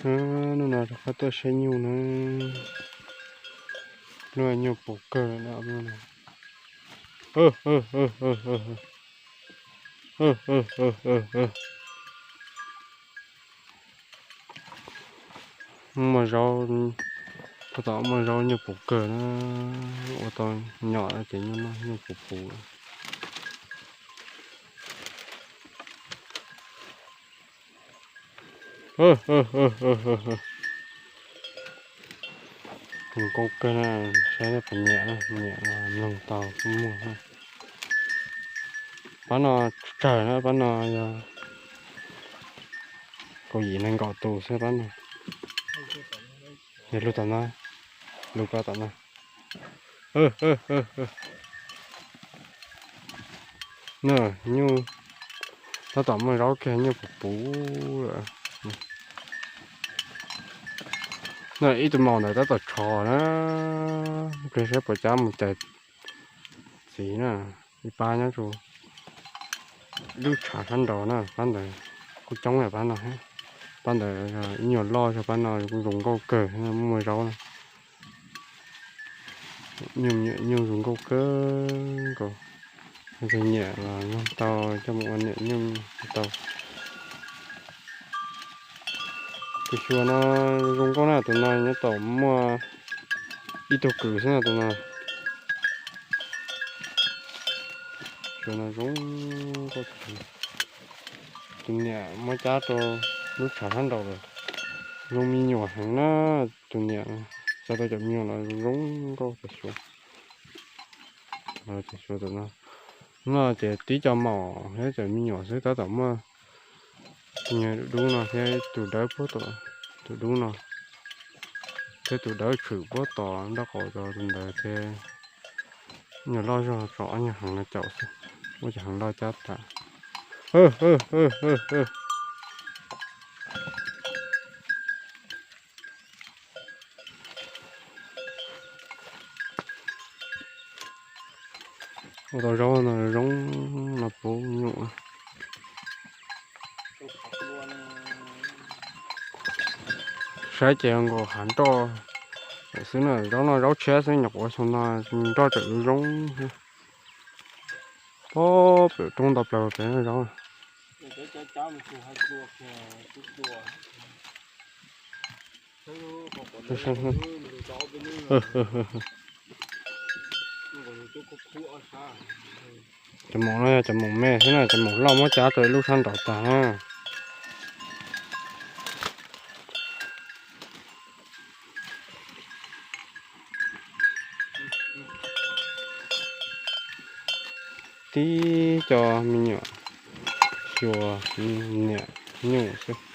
Hnub no rov qab tuaj saib nyuj na. Lub nyuj puv kawg na. Muaj zaub, tab tom muaj zaub nyuj puv kawg na. Ua tau nyom ces nyuj noj nyuj puv puv. Zoo nkauj kawg na, saib nej puas nyiam na, nyiam los mloog tau kuj muaj na. Pab no tsawg na, pab no yog kaum yim nees nkaum tus xwb pab no. Yog lug tom no, lug pab tom no. Na, nyuj tab tom muaj zaub kiag, nyuj puv puv lawm. Na, ib tug maum ntawd tab tom tshov na, pliag saib puas cab mus cais txiv na. Ib pab nyob rau lub tshav sab nraud na, pab ntawd kuj coob yam pab no. Pab ntawd ib nyuag loj zog, pab no kuj zoo nkauj kawg, muaj zaub na. Nyuj zoo nkauj kawg nkaus. Yog nyiam los mloog tau, coj mus ua niam nyuj tau. Tus xyuas no zoo nkauj na, tus no nyob tom muaj ib tug kws xwb na tus no. Xyuas no zoo nkauj. Tus niam muab cab rau lub tshav sab nraud lawm. Zoo me nyuam heev na, tus niam. Coj tau cov me nyuam los zoo nkauj tas xyuas. Cov xyuas tom no, no ces tib co maum thiab cov me nyuam xwb, tab tom muaj tus nyuag dub no thiab tus dawb puag tom, tus dub no thiab tus dawb tshwm puag tom nraub qaum rau tus ntawd thiab. Nyuag loj zog tso ob nyuag heev no caum xwb, muab cov heev loj cab tas. Ua tau zaub no zoo no puv nyuj. Saib ces nkaus hav nroj xwb na, zaub no zaub tshiab xwb, nyuam qhuav xyoo no nroj tseem zoo zoo thiab. Pob, pem roob ntau plaws pem zaub. Cov maum no yog cov maum me xwb na, cov maum loj muab cab rau ib lub sab nraud tag na. Tib co me nyuam xyuas niam nyuj xwb.